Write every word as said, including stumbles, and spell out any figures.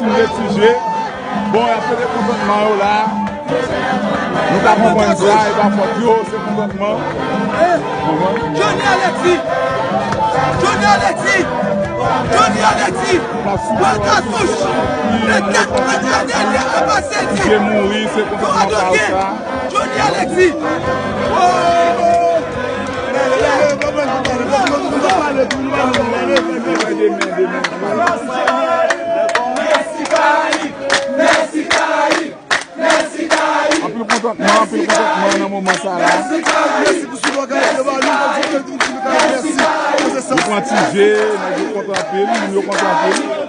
Mete ti je. Bon, y ap fete kontantman yo la. Nou ka konprann sa, e pa fòt yo, se kontantman. Konprann? Johnny Alexis! Johnny Alexis! Johnny Alexis! Pran katouch! Petèt mwen te ane a pase di. Je mouri, se kontantman pa yo sa. Johnny Alexis! Oh! Anpil kontantman, anpil kontantman nan moman sa la. Mèsi pou sipò Karayib yo ba nou, nou di nou Karayib mèsi pou se sa. Yo pran ti je, nèg yo kontan anpil, moun yo kontan anpil.